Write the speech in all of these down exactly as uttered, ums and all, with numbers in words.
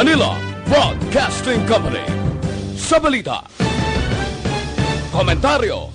Manila Broadcasting Company. Sa balita, komentaryo.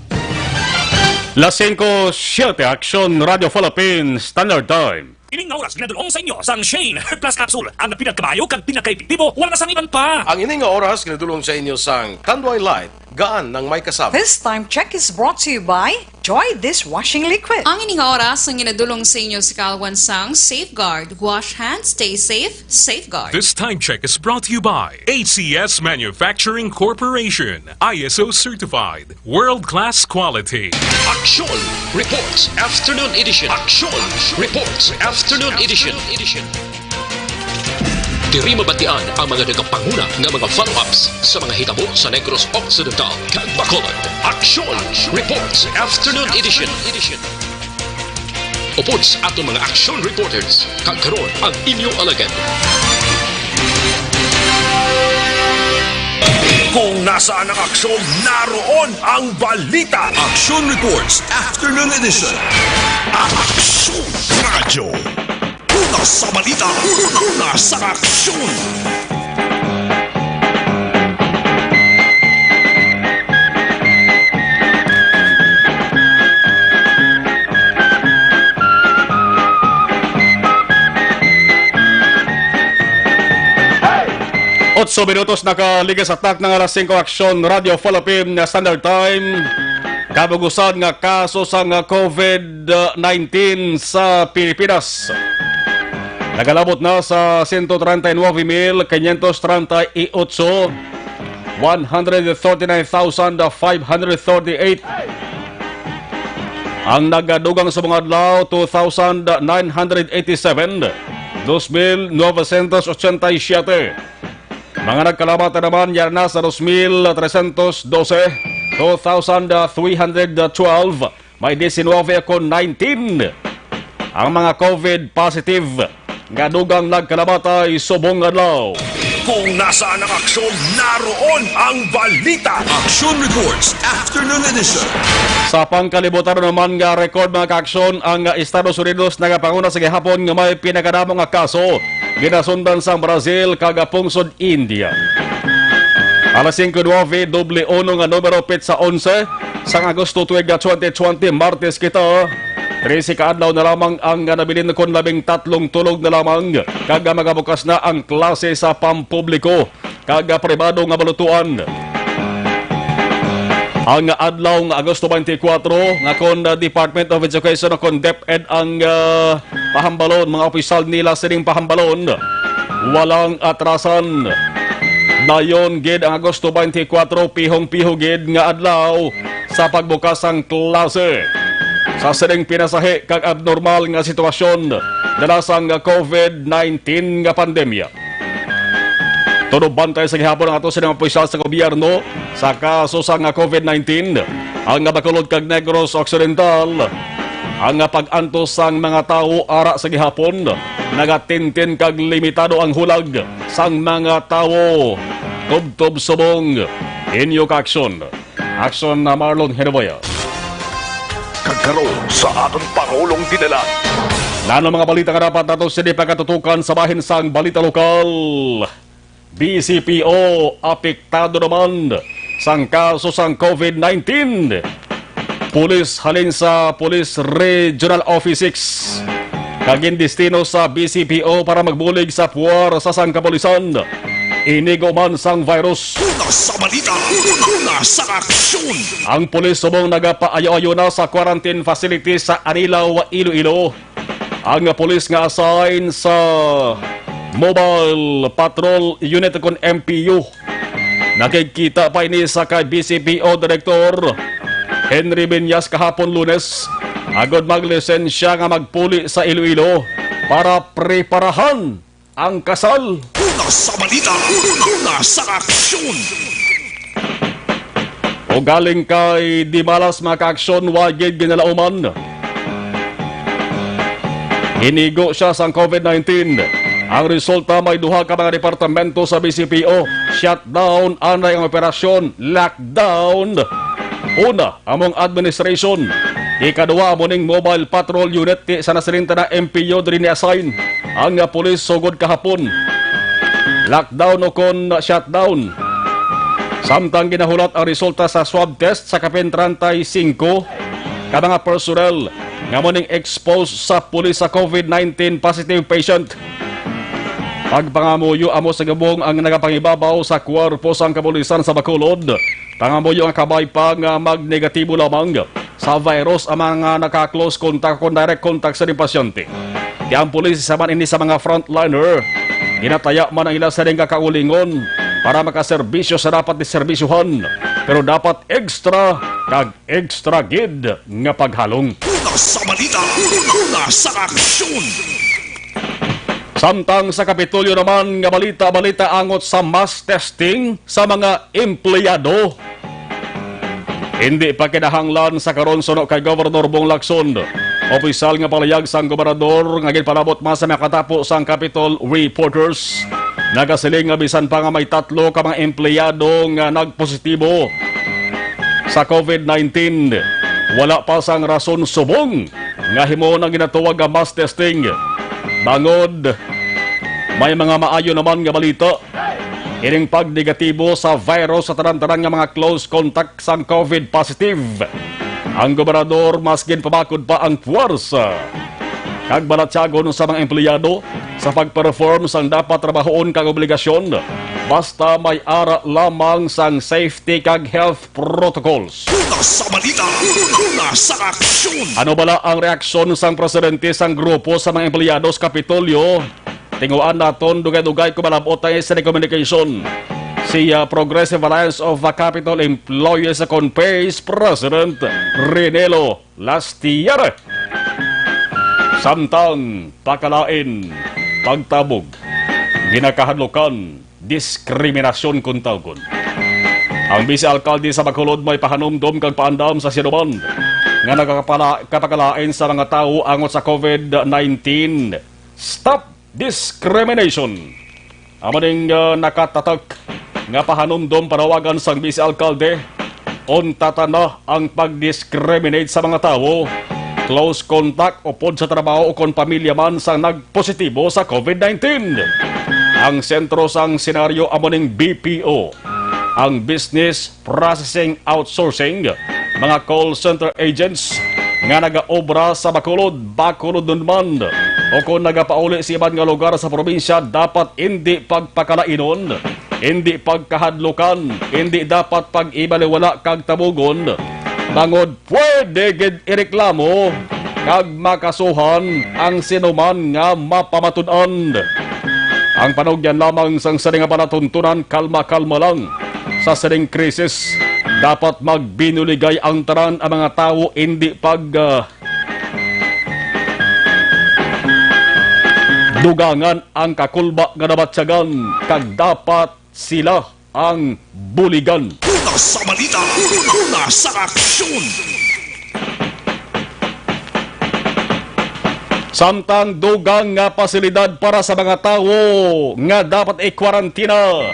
Las singko siyete, Aksyon Radio Philippines, Standard Time. Ining nga oras ginadul-ong sa inyo sang Shane Herbal Plus Capsule, ang pinagkamayo kag pinakaepektibo, wala na sang iban pa. Ang ini nga oras ginadul-ong sa inyo sang Tanduay Light, gaan ng may kasama. This time check is brought to you by Joy Dishwashing Liquid. Ang ini nga oras ang ginadul-ong sa inyo sa kalwan sang Safeguard. Wash hands, stay safe, Safeguard. This time check is brought to you by A C S Manufacturing Corporation, I S O certified, world-class quality. Aksyon Reports Afternoon Edition. Aksyon Reports Afternoon Edition. Diri mabatian ang mga nagapanguna nga mga follow-ups sa mga hitabo sa Negros Occidental kag Bacolod. Aksyon Reports Afternoon Edition. Upod sa aton mga action reporters, kag karon ang inyo alagad. Kung nasaan ang aksyon, naroon ang balita. Action Reports Afternoon Edition. Aksyon Radyo. Una sa balita, una sa aksyon. Otso minutos nakaligas atak na nga alas singko, Aksyon Radio Philippine Standard Time. Kabugusan nga kaso sang COVID nineteen sa Pilipinas nagalabot na sa siyento treinta y nuebe mil quinientos treinta y ocho, one hundred thirty-nine thousand five hundred thirty-eight. Ang nagadugang sa mga adlaw, two thousand nine hundred eighty-seven, dos mil novecientos ochenta y siete. Mga nagkalamat na naman, yara na sa dos mil trescientos doce, two thousand three hundred twelve, may diecinueve kon nineteen ang mga COVID positive nga dugang nagkalamatay subong adlaw. Kung nasaan ang aksyon, naroon ang balita. Action Reports Afternoon Edition. Sa pangkalibutan naman nga record, mga kaaksyon, ang Estados Unidos nagapanguna sa gihapon nga may pinakadamo nga kaso, ginasundan sang Brazil kag pungsod India. Alas singko nuebe, doble uno nga numero, petsa onse sang Agosto, tuig twenty twenty, Martes kita. Trese ka adlaw na lamang ang nabilin kon labing tatlong tulog na lamang kag magabukas na ang klase sa pampubliko kag pribado nga balutuan. Ang adlaw nga Agosto twenty-four, nga kon Department of Education o kon DepEd ang, ah, pahambalon, mga opisyal nila sining pahambalon, walang atrasan. Dayon gid ang Agosto twenty-four, pihong-piho gid nga adlaw sa pagbukas sang klase sa sining pinasahi kag abnormal nga sitwasyon dala sang COVID nineteen nga pandemya. Todo bantay sa gihapon ang ato sining opisyal sa gobyerno sa kaso sang COVID nineteen, ang Bacolod kag Negros Occidental. Ang pag-antos sang mga tawo ara sa gihapon nagatintin kag limitado ang hulag sang mga tawo. Tubtob subong inyo kaaksyon. Aksyon na Marlon Genovia. Kag karon sa aton Pangulong Dinala. Nano mga balita nga dapat nato sini pagkatutukan sa bahin sang balita lokal? B C P O apektado naman sang kaso sang COVID nineteen. Pulis halin sa Police Regional Office six kag gindestino sa B C P O para magbulig sa puwersa sang kapulisan. Inigo man sang virus. Una sa balita, una sa aksyon. Ang pulis subong nagapaayo-ayo na sa quarantine facility sa Anilao, Iloilo ang pulis nga assign sa Mobile Patrol Unit kon M P U. Nakigkita pa ini sa kay B C P O Director Henry Viñas kahapon Lunes, agod maglisensya nga magpuli sa Iloilo para preparahan ang kasal. Una sa balita, una sa aksyon. O galing kay Dimalas, mga kaaksyon, wa gid ginalauman. Inigo siya sang COVID nineteen. Ang resulta, may duha ka mga departamento sa B C P O shutdown anay ang operasyon, lockdown. Una, among administration. Ikaduha, amo ning mobile patrol unit ti sa nasilinta na M P U diri ni-assign ang, ah, pulis sugod kahapon. lockdown o kon shutdown. Samtang ginahulat ang resulta sa swab test sa kapin treinta y cinco ka mga personnel nga mo ning exposed sa pulis sa COVID nineteen positive patient. Pagpangamuyo amo sa gubong ang nagapangibabaw sa kuwarpo sang kapulisan sa Bacolod. Pangamuyo nga kabay pa nga magnegatibo lamang sa virus ang mga naka-close contact o kon direct contact sa pasyente. Kaya ang pulis isa man ini sa mga frontliner, ginataya man ang ila sa nga kaugalingon para makaserbisyo sa dapat diserbisyuhan, pero dapat extra kag extra gid nga paghalong. Una sa balita, una sa aksyon. Samtang sa Kapitolyo naman nga balita, balita angot sa mass testing sa mga empleyado. Hindi pa kinahanglan sa karon suno kay Gobernador Bong Lacson. Opisyal nga palayag sang gobernador nga ginpalabot man sa makatapo sang Capitol reporters. Nagasiling nga bisan pa nga may tatlo ka mga empleyado nga nagpositibo sa COVID nineteen, wala pa sang rason subong nga himo ang ginatawag nga mass testing. Bangod, may mga maayo naman nga balita. Ining pagnegatibo sa virus sa tanan-tanan nga mga close contact sang COVID positive. Ang gobernador mas ginpamakod pa ang puwersa kag balatyagon sa mga empleyado sa pag-perform sang dapat trabahoon kag obligasyon, basta may ara lamang sang safety kag health protocols. Una sa balita, una sa aksyon. Ano bala ang reaksyon sang presidente sang grupo sa mga empleyado sa Kapitolyo? Tinguhaan naton, dugay-dugay ko malabot ang sa communication. Si, ah, Progressive Alliance of, ah, Capitol Employees Conference President Renelo Lastiara. Samtang pakalain, pagtabog, ginakahadlukan, diskriminasyon kun tawgon. Ang Vice Alkalde sa Bacolod may pahanumdom kag paandam sa sinuman nga nagakapala-, kapakalain sa mga tawo angot sa COVID nineteen. Stop discrimination. Amo ning, ah, nakatatak nga pahanumdom panawagan sang Vice Alkalde. Untata na ang pag-discriminate sa mga tawo, close contact, upod sa trabaho o kon pamilya man sang nagpositibo sa COVID nineteen. Ang sentro sang senaryo amo ning B P O, ang business processing outsourcing, mga call center agents nga nagaobra sa Bacolod, Bacolod naman, o kon nagapauli sa iban nga lugar sa probinsya, dapat indi pagpakalainon, indi pagkahadlukan, indi dapat pag-ibaliwala kag tabugon, bangod pwede gid ireklamo kag makasuhan ang sinuman nga mapamatud-an. Ang panugyan lamang sang sini nga palatuntunan, kalma-kalma lang. Sa sining krisis, dapat magbinuligay ang tanan ang mga tawo, indi pag, ah, dugangan ang kakulba nga nabatyagan, kag dapat sila ang buligan. Una sa balita, una sa aksyon. Samtang dugang nga pasilidad para sa mga tawo nga dapat i-kwarantina.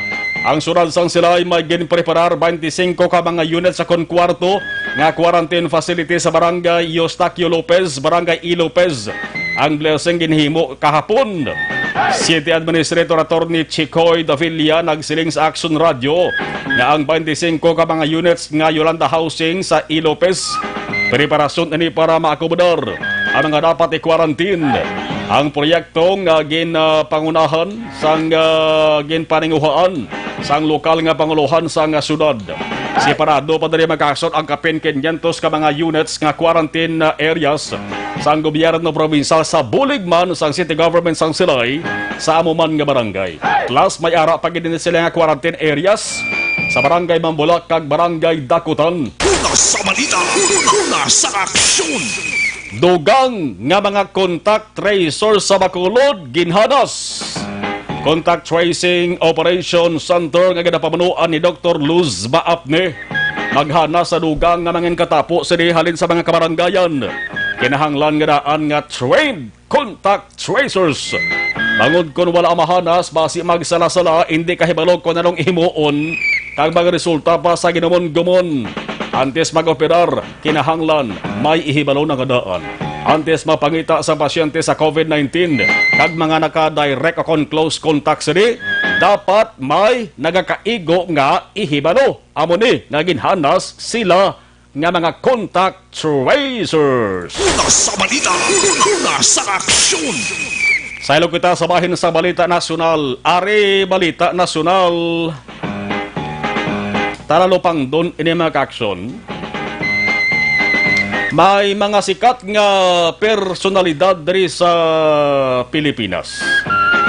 Ang syudad sang Silay may ginpreparar twenty-five ka mga unit sa kon kwarto nga quarantine facility sa Barangay Eustaquio Lopez, Barangay E. Lopez. Ang blessing ginhimo kahapon. City Administrator Attorney Chicoy Davilla nagsiling sa Action Radio nga ang twenty-five ka mga units nga Yolanda Housing sa E. Lopez, preparasyon ini para maakomodar ang mga dapat i-quarantine. Ang proyekto nga ginpangunahan sang, ah, ginpaninguhaan sang lokal nga pangulohan sang syudad. Separado pa diri magkasod ang kapin quinientos ka mga units nga quarantine, ah, areas sang gobyerno probinsal sa bulig man sang city government sang Silay sa amo man nga barangay. Plus, may ara pa gid sila nga quarantine areas sa Barangay Mambulak kag Barangay Dakutan. Una sa balita, una sa aksyon. Dugang nga mga contact tracer sa Bacolod ginhanas. Contact Tracing Operation Center nga ginapamunuan ni Doktor Luz Baapne maghanas sa dugang nga mangin katapo sini halin sa mga kabarangayan. Kinahanglan nga daan nga trained contact tracers. Bangod kon wala mahanas, basi magsala-sala, hindi kahibalo kon anong himuon, kag magresulta pa sa ginumon-gumon. Antes mag-operar, kinahanglan may ihibalo na nga daan. Antes mapangita sa pasyente sa COVID nineteen kag mga naka-direct o kon close contact sini, dapat may nagakaigo nga ihibalo. Amo ni nga ginhanas sila nga mga contact tracers. Una sa balita, una sa aksyon. Saylo kita sa bahin sa balita nasyonal. Ari balita nasyonal. Tara, lupangdon ini, mga kaaksyon. May mga sikat nga personalidad diri sa Pilipinas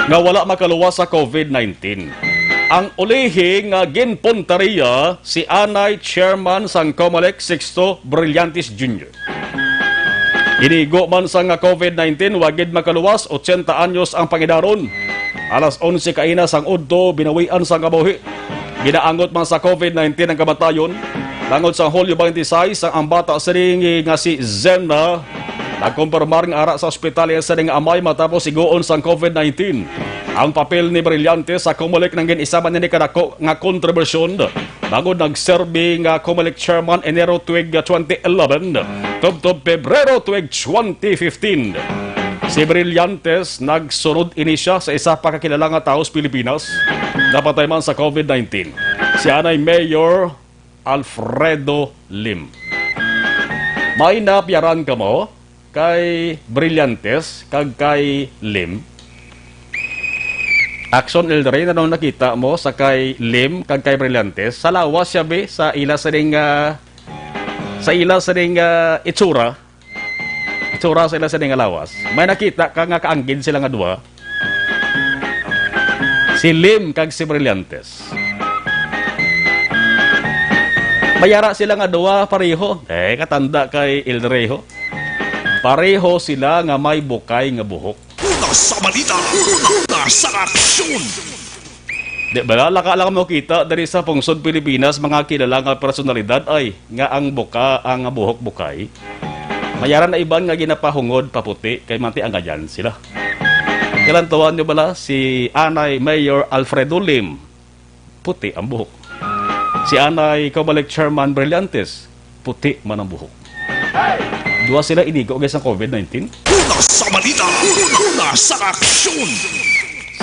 nga wala makaluwas sa covid nineteen. Ang ulihi nga ginpuntaria si anay chairman sang Comelec, Sixto Brillantes Junior. Inigo man sang covid nineteen, wa gid makaluwas, ochenta anyos ang pangidaron. Alas onse kaina sang udto, binawian sang kabuhi. Ginaangot man sa covid nineteen ang kamatayon. Tangod sa Hulyo twenty-six, ang, ang bata sini nga si Zenna nagkumpirmar nga ara sa ospital iya sini nga amay matapos iguon sang covid nineteen. Ang papel ni Brillantes sa Comelec nang gin-isa man ini kadako nga kontribusyon. Bangod nagserbi nga Comelec chairman Enero tuig twenty eleven, tubtob Pebrero tuig twenty fifteen. Si Brillantes, nagsunod ini siya sa isa pa ka kilala nga tawo sa Pilipinas, napatay man sa covid nineteen. Si anay Mayor Alfredo Lim. May napiyaran kamo kay Brillantes kag kay Lim? Aksyon, El Rey, ano nakita mo sa kay Lim kag kay Brillantes? Sa lawas siya, be, sa ila sining, ah, sa ila sining, ah, itsura. Itsura sa ila sining nga lawas. May nakita ka nga kaanggid sila nga duha? Si Lim kag si Brillantes. May ara sila nga duha pareho. Eh, katanda kay El Rey ho. Pareho sila nga may bukay nga buhok. Una sa balita, una sa aksyon. Di ba, laka lang mo kita diri sa pungsod Pilipinas, mga kilala nga personalidad, ay, nga ang buka, ang buhok bukay. May ara na iban nga ginapahungod paputi kay manti angayan sila. Kalantuan nyo bala si anay Mayor Alfredo Lim? Puti ang buhok. Si anay Comelec Chairman Brillantes, puti man ang buhok. Duha sila inigo kay sang covid nineteen. Una sa balita, una sa aksyon.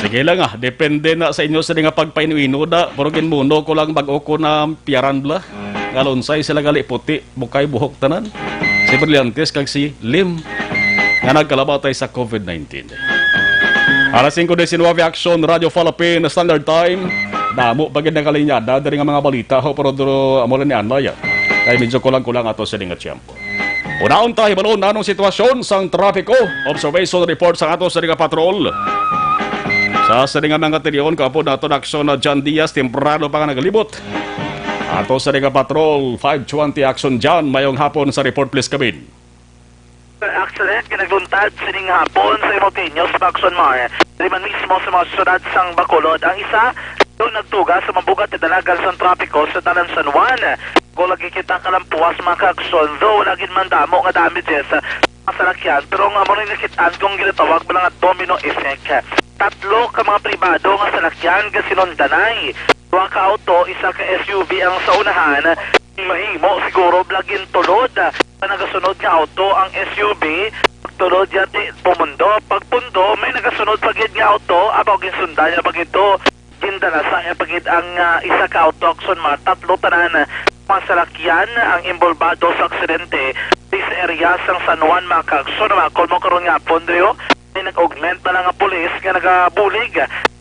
Sige lang, ah, depende na sa inyo sini nga pagpaino-ino da, pero ginmuno ko lang bag-o ko napiyaran bala. Nga lunsay sila gali puti, bukay buhok tanan. Si Brillantes kag si Lim nga nagkalamatay sa covid nineteen. Alas singko diecinuebe, Aksyon, Radyo Falapin, Standard Time. Damo pa gid nakalinyada diri nga mga balita, ho, pero duro amo lang ni anay, ah. Kay medyo kulang-kulang ato sini nga tiyempo. Unaon ta, hibalon anong sitwasyon sang trapiko. Observation report sang ato sini nga patrol. Sa sini nga mga tilion, kaupod naton Aksyon na John Diaz, temprano pa nga nagalibot. Ato sini nga patrol, five twenty Aksyon John, mayong hapon sa report, please, kabin. Accident nga nagluntad sining hapon sa Imoteños, Pacson Mar. Diri man mismo sa mga syudad sang Bacolod, ang isa daw nagtuga sa mabugat nga dalagan sang trapiko sa Dalan San Juan. Kung lagi kita kalampuas, mga kaaksyon, though wala gid man damo nga damages sa mga salakyan, pero ang amo rin nakit-an kung ginatawag bala nga domino effect. Tatlo ka mga pribado nga salakyan nga sinundanay. Duha ka auto, isa ka S U V ang sa unahan. Mahimo siguro bala gintulod sa nagasunod nga auto ang S U V. Pagtulod niya, di pumundo. Pagpundo, may nagasunod pa gid nga auto. Abaw, ginsundan niya pa gid to. Gindala sa iya pa gid ang, ah, isa ka auto, Aksyon, mga tatlo tanan. Mga salakyan ang involbado sa aksidente. Di sa area sang San Juan, mga kaaksyon, mga kolmo karon nga hapon, Rio. May nag-augment na lang nga pulis nga nagabulig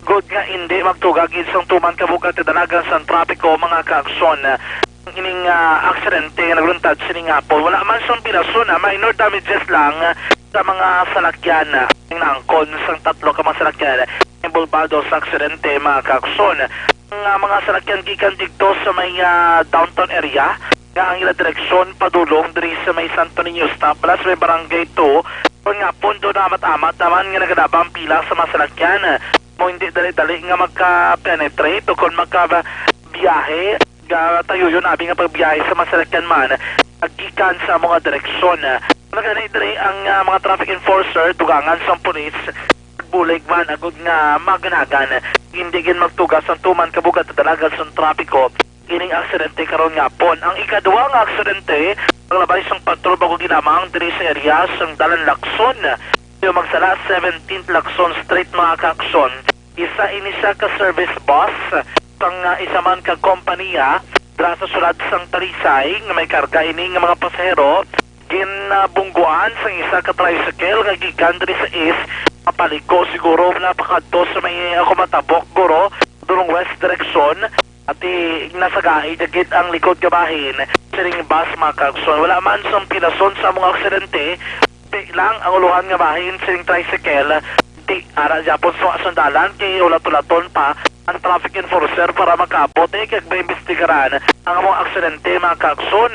gud nga hindi magtuga gid sang tuman kabugat nga dalagan sang trapiko, mga kaaksyon. Ang ining, ah, aksidente nga nagluntad sining hapon, wala man sang pirason, ah, minor damages lang sa mga salakyan, ah, ang naangkon sang tatlo ka mga salakyan involbado sa aksidente, mga kaaksyon. Ang, ah, mga salakyan gikan didto sa may, ah, downtown area, nga ang ila direksyon padulong diri sa may Santo Niño Stop, bala sa may Barangay two. Kung nga pundo na amat-amat naman nga nagadaba ang pila sa mga salakyan, mo hindi dali-dali nga magka-penetrate o kung magka-biyahe, ga-, tayuyon abi nga pagbiyahe sa mga salakyan man, gikan sa mga direksyon. Nagani diri ang, ah, mga traffic enforcer, dugangan sa pulis, bulig man, agud nga maganagan, hindi gid magtuga sang tuman kabugat nga dalagan sang trapiko. Ining aksidente karon nga hapon. Ang ikaduha nga aksidente, paglabay sang patrol bag-o ginamang diri sa area sang Dalan Lacson. Yung magsala, seventeenth Lacson Street, mga kaaksyon. Isa ini siya ka service bus sang, ah, isa man ka kompanya dira sa siyudad sang Talisay nga may karga ini nga mga pasahero. Ginabungguan sang isa ka tricycle nga gikan diri sa east, mapaliko siguro na pakadto sa may, ah, kumatabok guro, dulong west direksyon. Ati nasagai dagit ang likod nga bahin sining bus, mga kaagsoon. Wala man sang pilason sa mga aksidente, di lang ang ulohan nga bahin sining tricycle. Di ara gyapon sa sandalan kay ulat-ulaton pa ang traffic enforcer para makaabot, eh, kag maimbestigaran ang mga aksidente, mga kaagsoon.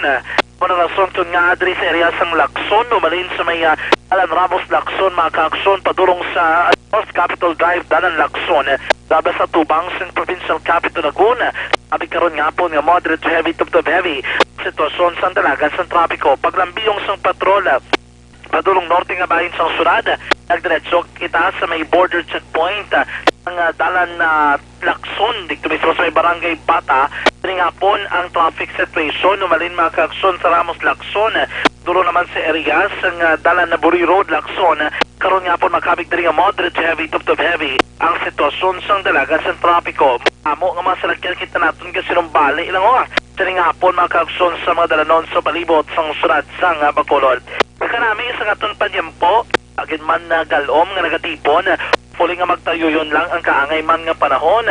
Mao na rason kun nga diri sa area sang Lacson, umalin sa may, ah, Alan Ramos Lacson, mga kaagsoon, padulong sa North Capitol Drive, Dalan Lacson, labas sa tubang sang Provincial Capitol Laguna. Abi karon nga hapon nga moderate to heavy, tubtob heavy sitwasyon sang dalagan sang trapiko. Paglambiyong sang patrol, ah, padulong norte nga bahin sang syudad, nagdiretso kita sa may border checkpoint, ah, ang, ah, dalan na Lacson, dito mismo sa may barangay Bata. Sining hapon ang traffic situation, umalin, mga kaagsoon, sa Ramos Lacson, dulo naman sa area sang, ah, dalan na Buri Road, Lacson. Karon nga hapon, makabig diri nga moderate to heavy, tubtob heavy ang sitwasyon sang dalagan sang trapiko. Amo nga mga salakyan kita naton ka sinumbali lang, oh, sining hapon, mga kaagsoon, sa mga dalanon sa palibot sang syudad sang, ah, Bacolod. Kanami sa aton panyempo, agin man na galom nga nagatipon, hopefully nga magtayuyon lang ang kaangay man nga panahon.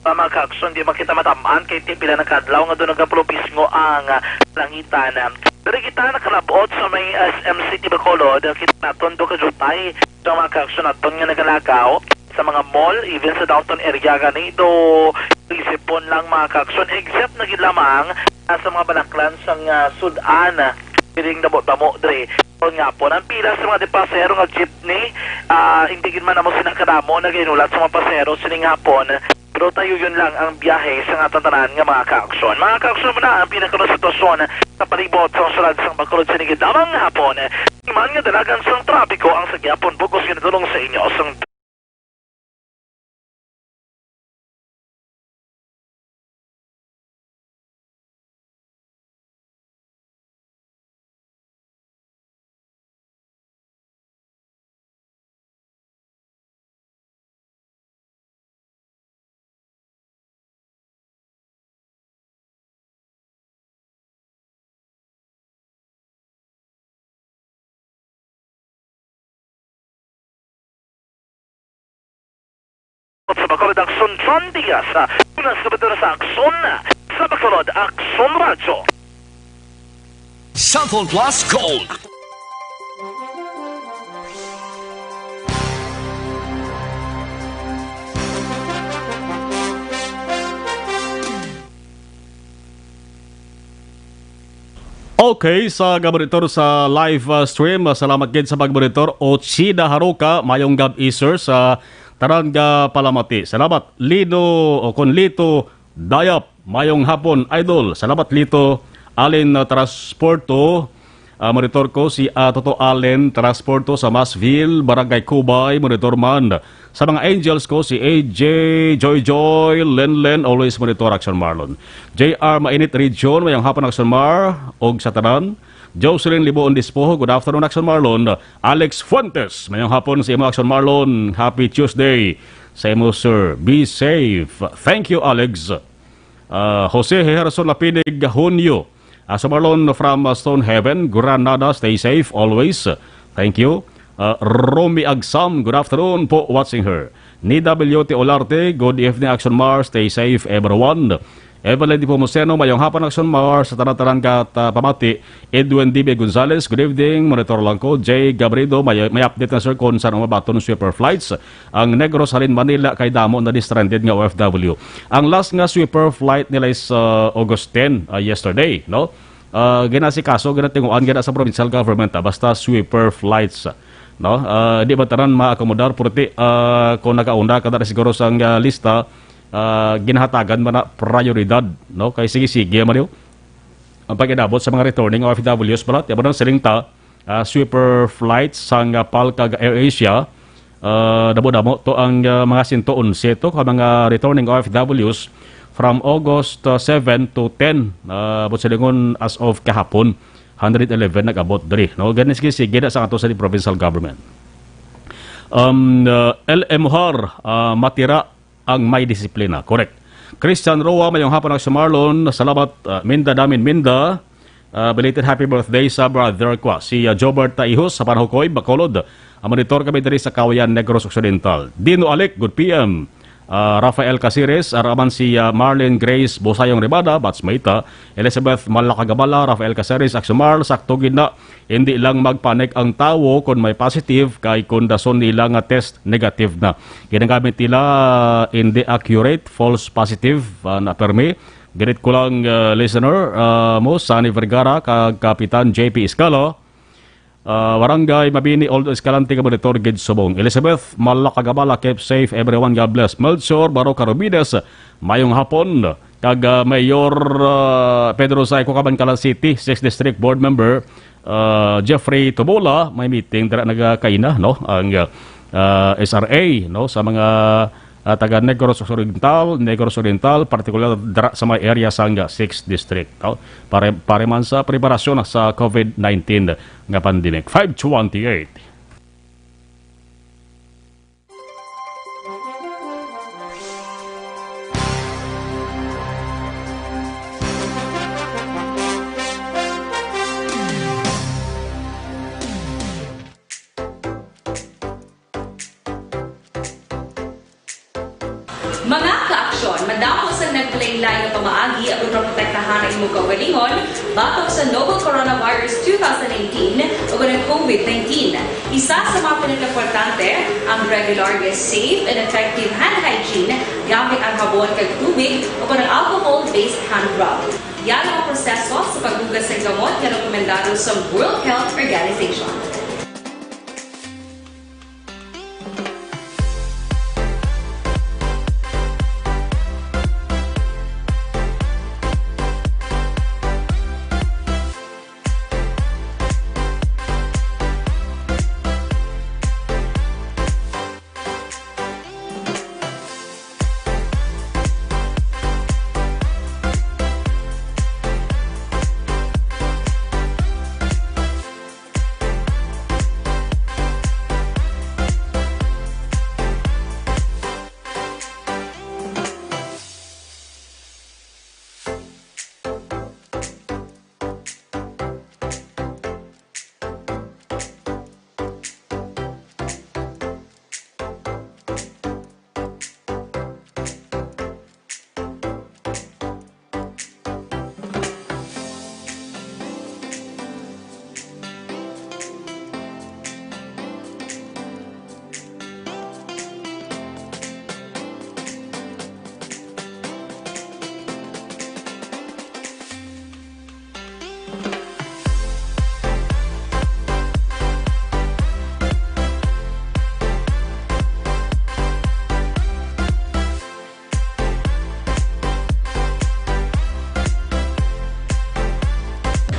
Sa mga kaagsoon, di man kita matam-an kay ti pila na ka adlaw nga daw nagapulupisngo ang, ah, langitan. Diri kita nakalab-ot sa may S M City Bacolod. Kita naton do ka jutay sa mga kaagsoon naton nga nagalagaw sa mga mall, even sa downtown area gani do isipon lang, mga kaagsoon, except na gid lamang, ah, sa mga balaklan sang, ah, sud-an, ah, piling damo-damo dre. Karon nga po, ang pila sa mga pasahero nga jeepney, ah, hindi gid man amo sina kadamo nagahinulat sa mga pasahero sining hapon. Pero tayuyon lang ang biyahe sa nga tanan nga mga kaagsoon. Mga kaagsoon, mo na ang pinakauna sitwasyon sa palibot sa syudad sang Bacolod sining gid lamang nga hapon. Iman nga dalagan sang trapiko ang sa gihapon bug-os nga nadulong sa inyo sang sa Bacolod Aksyon, John Diaz, ah, una sa Bacolod sa Aksyon, sa Bacolod Aksyon Radyo. Cellphone Plus Gold. Okay, sa gaboritor sa live, uh, stream, uh, salamat gid sa pagmonitor. Ochida Haruka, mayong gab-i, sir, sa tanan nga palamati. Salamat, Lino, o kon Lito Dayap, mayong hapon, idol. Salamat, Lito. Alin, uh, Transporto, uh, monitor ko si, uh, Toto Allen Transporto sa Masville, Barangay Cubay, monitor man. Sa mga angels ko, si A J, Joy Joy, Len Len, always monitor Action Marlon. J R Mainit Region, mayong hapon Action Mar, og sa tanan. Jocelyn Libuon Dispoho, good afternoon Action Marlon. Alex Fuentes, mayong hapon sa imo Action Marlon. Happy Tuesday sa imo, sir. Be safe. Thank you, Alex. Ah, Jose Herson Lapinig Hunyo. Action Marlon from, uh, Stone Heaven, Granada, stay safe always. Thank you. Uh, Romy Agsam, good afternoon po, watching her. Nida Bellote Olarte, good evening, Action Mar, stay safe, everyone. Evelyn Dipomuceno, mayong hapon, Action Mar, sa tanan-tanan kat, uh, pamati. Edwin D B Gonzalez, good evening, monitor lang ko. Jay Gabrido, may, may update na, sir, kung saan umabaton sweeper flights. Ang Negros halin Manila kay damo na di stranded nga O F W. Ang last nga sweeper flight nila is, uh, August ten, uh, yesterday, no? Uh, ginasikaso, ginatinguan gina sa provincial government, ah, basta sweeper flights, no? Uh, di ba tanan maakomodar, purti, uh, kung nakauna ka na siguro sa, uh, lista, uh, ginahatagan man na prioridad, no? Kay sige-sige man yun ang pag-inabot sa mga returning O F Ws, balat, yabo nang siling ta, ah, sweeper flights sang, ah, PAL kag AirAsia. Ah, damo-damo to ang, ah, mga sento onse to ka mga returning O F Ws from August, ah, seven to ten. Ah, abot silingon as of kahapon, hundred eleven nag-abot diri, no? Gani sige, sige na sa ato sa di provincial government. Um, uh, L M Har, uh, matira ang may disiplina. Correct. Christian Roa, mayong hapon, Aksyon Marlon. Salamat, uh, Minda Damin Minda. Uh, belated happy birthday sa brother ko, si, uh, Jobert Taihos sa Panhukoy, Bacolod. Ang monitor kami diri sa Kawayan, Negros Occidental. Dino Alec, good P M. Uh, Rafael Caceres, araman si, uh, Marlene Grace Bosayong Rebada, batchmate, uh, Elizabeth Malakagabala, Rafael Caceres, Aksyon Marl, sakto gid na. Hindi lang magpanik ang tawo kon may positive, kay kon dason nila nga test negative na. Ginagamit nila, hindi accurate, false positive, ah, na permi. Greet ko lang, ah, listener, ah, mo, Sunny Vergara, kag Kapitan J P Escalo. Ah, Barangay Mabini, Old Escalante, ka monitor gid subong. Elizabeth Malakagabala, keep safe everyone, God bless. Melchor Baroca Rubides, mayong hapon. Kag, ah, Mayor, ah, Pedro Say, Cucaban, Calas City, Sixth District Board Member, ah, Jeffrey Tubola, may meeting dira nagakaina, no? Ang, ah, S R A, no, sa mga, ah, taga Negros Oriental, Negros Oriental, partikular dira sa may area sang, ah, Sixth District, no? Pare, pare man sa preparasyon sa COVID nineteen nga pandemic. Five twenty-eight. Mga kaaksyon, madamo sang naglain-lain nga pamaagi agud maprotektahan ang imong kaugalingon batok sa novel coronavirus two thousand nineteen ug ang COVID nineteen. Isa sa mga pinakaimportante, ang regular nga safe and effective hand hygiene gamit ang habon kag tubig o kon ang alcohol-based hand rub. Yara ang proseso sa paghugas sang gamot nga rekomendado sa World Health Organization.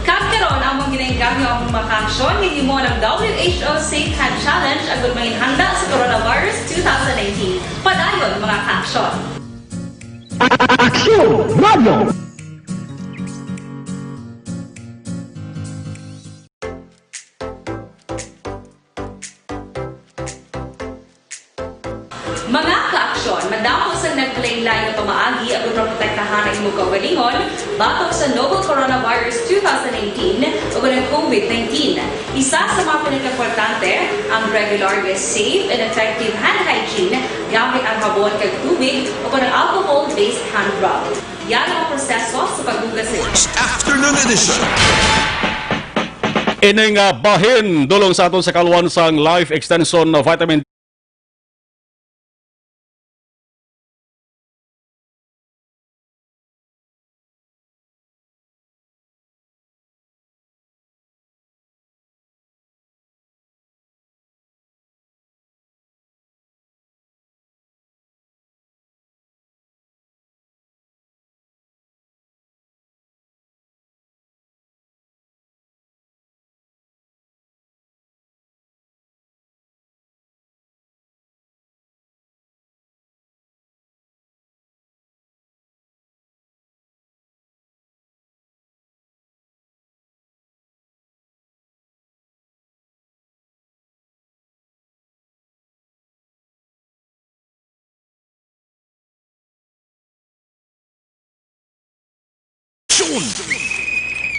Kag karon, among ginainggam nga among mga kaaksyon nga himo ang W H O Safe Hand Challenge agud manginhanda sa coronavirus two thousand nineteen. Padayon, mga kaaksyon. Aksyon Radio! Mga kaaksyon, madamo sang naglain-lain nga pamaagi agud maprotektahan ang imong kaugalingon batok sa novel coronavirus two thousand nineteen ug ang COVID nineteen. Isa sa mga pinakaimportante, ang regular nga safe and effective hand hygiene gamit ang habon kag tubig o kon ang alcohol-based hand rub. Yara ang proseso sa paghugas sa Afternoon edition. Ining, ah, bahin dulong sa aton sa kaluan sang Life Extension Vitamin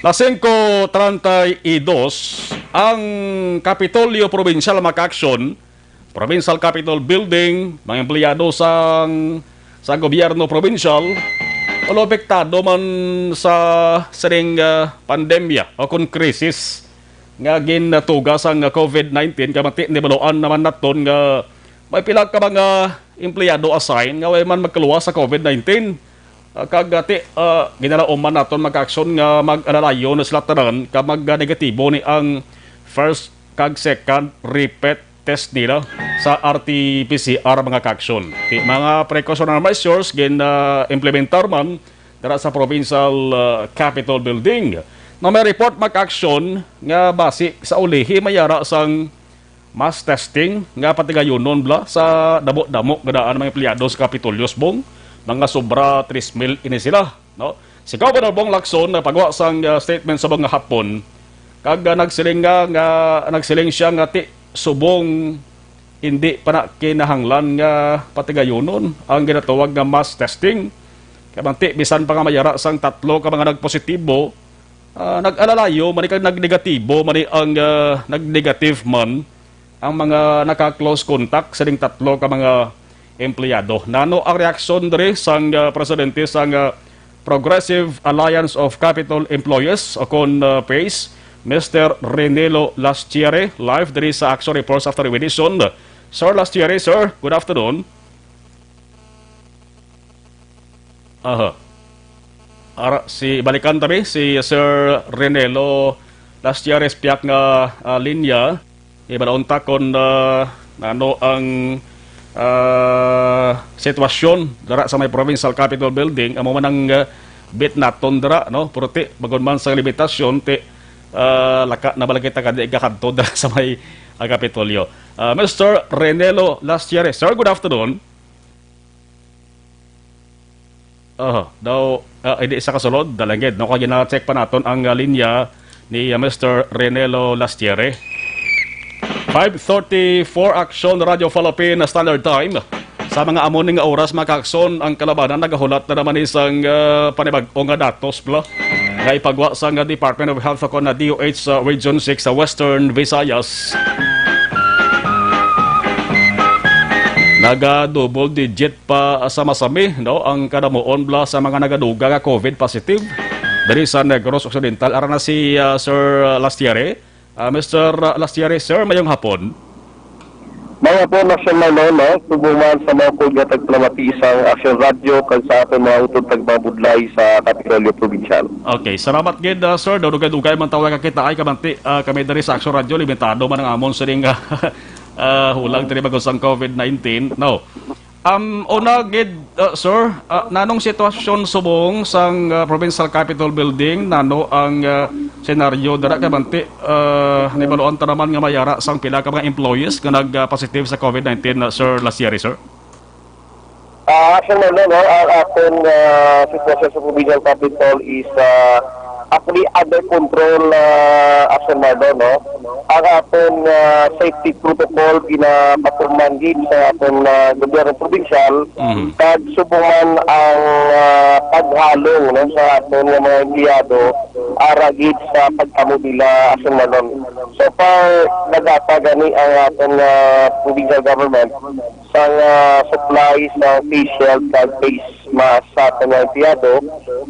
Las singko treinta y dos, ang Kapitolyo Provincial, mga ka-aksyon, Provincial Capitol Building, mga empleyado sang, sa gobyerno provincial, wala apektado man sa sining, ah, pandemya o kon krisis nga gintuga sang covid nineteen, kay mati ni baluan naman naton nga may pila ka mga empleyado assign nga way man magkaluwas sa covid nineteen. Ah, kag ati, ah, ginalauman naton, mga ka-aksyon, nga mag-alalayo na sila tanan ka mag-negatibo ni ang first kag second repeat test nila sa R T P C R, mga ka-aksyon. Ti mga precautionary measures gin, ah, implementar man dira sa Provincial, ah, Capitol Building. Now, may report, mga ka-aksyon, nga basi sa ulihi may ara sang mass testing nga patigayunon bala sa damo-damo nga daan mga empleyado sa Kapitolyo, Bong, mga sobra tres mil ini sila, no? Si Governor Bong Lacson nagpagwa sang, ah, statement sa mga hapon, kag, ah, nagsiling nga, nga, nagsiling siya nga ti subong hindi pa na kinahanglan nga patigayunon ang ginatawag nga mass testing. Kay bangti, bisan pa nga may ara sang tatlo ka mga nagpositibo, ah, nag-alalayo man ni kag nagnegatibo man ni ang, ah, nagnegative man ang mga naka-close contact sining tatlo ka mga empleyado. Nano ang reaksyon diri sang, ah, presidente sang, ah, Progressive Alliance of Capitol Employees, o kon, ah, pace, Mister Renelo Lastiere, live diri sa Action Reports After Edition. Sir Lastiere, sir, good afternoon. Aha. Ara, si, balikan ta mi si Sir Renelo Lastiere sa piyak nga, ah, linya. Ibalaon ta kon, ah, ano ang, ah, sitwasyon dira sa may Provincial Capitol Building. Amo man ang, ah, bit naton dira, no? Pero ti, bagon man sa limitasyon, ti, ah, laka na bala kita kadi gakadto dira sa may, ah, Kapitolyo. Ah, Mister Renelo Lastiere. Sir, good afternoon. Aha, daw, ah, hindi sa kasulod, dalangid, no? Kaya gina-check pa naton ang, ah, linya ni, ah, Mister Renelo Lastiere. Five thirty-four, Action Radio Philippine Standard Time. Sa mga amo ni nga oras, mga ka-aksyon, ang kalabanan nagahulat na naman isang, ah, panibag-o nga datos, bla, nga ipagwa sa nga Department of Health o kon na D O H sa Region six sa Western Visayas. Naga double digit pa sa masami, no, ang kadamuon bla sa mga nagaduga nga covid positive diri sa Negros Occidental. Ara na si, ah, Sir Lastiere. Ah, Mister Lastiere, sir, mayong hapon. Mayong hapon, Action Marlon, no? Subong man sa mga ukod nga tagpalamati sang Action Radio kag sa aton mga utod tagmabudlay sa Kapitolyo Provincial. Okay, salamat gid, ah, sir. Daw dugay-dugay man tawo nakakita ay kamanti, ah, kami diri sa Action Radio, limitado man ang amon sining, ah, ah, hulag diri bago sang covid nineteen. No. Um, una gid, uh, sir, uh, nanong sitwasyon subong sang, uh, Provincial Capitol Building? Nano ang, uh, senaryo dira? Kay bangti, uh, nahibaluan ta naman nga may ara sang pila ka mga employees nga nag, uh, positive sa covid nineteen, uh, Sir Lastiere, sir? Ah, Sir Marlon, no, ang aton, uh, sitwasyon sa Provincial Capitol is, uh, actually under control, uh, Sir Marlon, no? Ang aton, ah, safety protocol ginapatuman gid sa aton, ah, gobyerno probinsyal, mhm, kag subong man ang, ah, paghalong, no, sa aton nga mga empleyado ara gid sa pagkamo nila, Sir Marlon. So far, naghatag gani ang aton, ah, provincial government sang, ah, supply sa face shield kag face mask sa aton mga empleyado.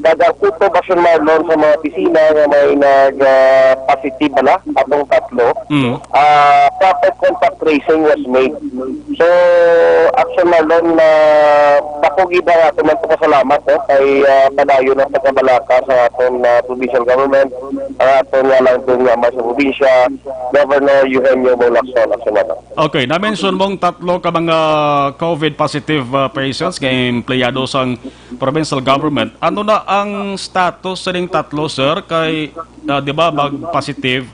Kag ang kutob, Action Marlon, sa mga opisina nga may nag, ah, positive bala, atong tatlo, mm, ah, proper contact tracing was made. So, Action Marlon, na dako gid ang aton man pasalamat, no, kay, ah, padayon ang pagkabalaka sa aton, ah, provincial government, ang aton nga lang doon nga sa probinsya, Governor Eugenio Bong Lacson, Action Marlon. Okay, na-mention mong tatlo ka mga covid positive, uh, patients nga empleyado sang provincial government. Ano na ang status sining tatlo, sir? Kay, uh, di ba, mag positive,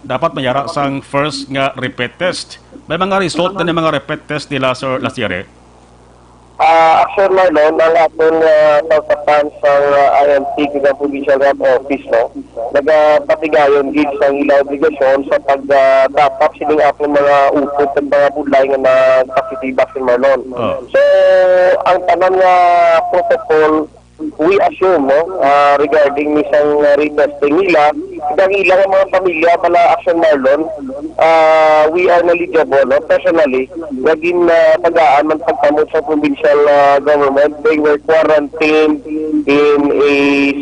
dapat may ara sang first nga repeat test. May mga result na ni mga repeat test nila, Sir Lastiere? Ah, Action Marlon, ang aton, ah, tawtapan sa, ah, I M T kag ang Provincial Health Office, no, nagapatigayon gid sa ila obligasyon sa pag, ah, top up sining aton mga utod kag mga budlay nga nagpositibo, Action Marlon. Oh. So, ang tanan nga protocol we assume, no, ah, regarding ni sang, ah, retesting nila, ang ilang mga pamilya pala, Action Marlon, ah, we are knowledgeable, no, personally, nga gin, ah, tagaan man pagkamot sa provincial, ah, government. They were quarantined in a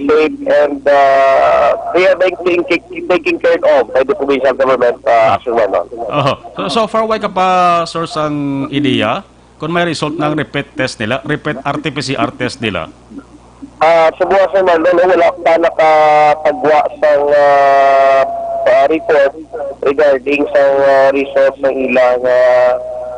safe and, ah, they are being taken, taken care of by the provincial government, ah, Action Marlon. Oho. So, so far, way ka pa, sir, sang ideya kung may result ng repeat test nila, repeat R T P C R test nila? Ah, sa buwas naman, no, wala pa nakapagwa sang, ah, ah, report regarding sa, ah, result ng ilang, ah,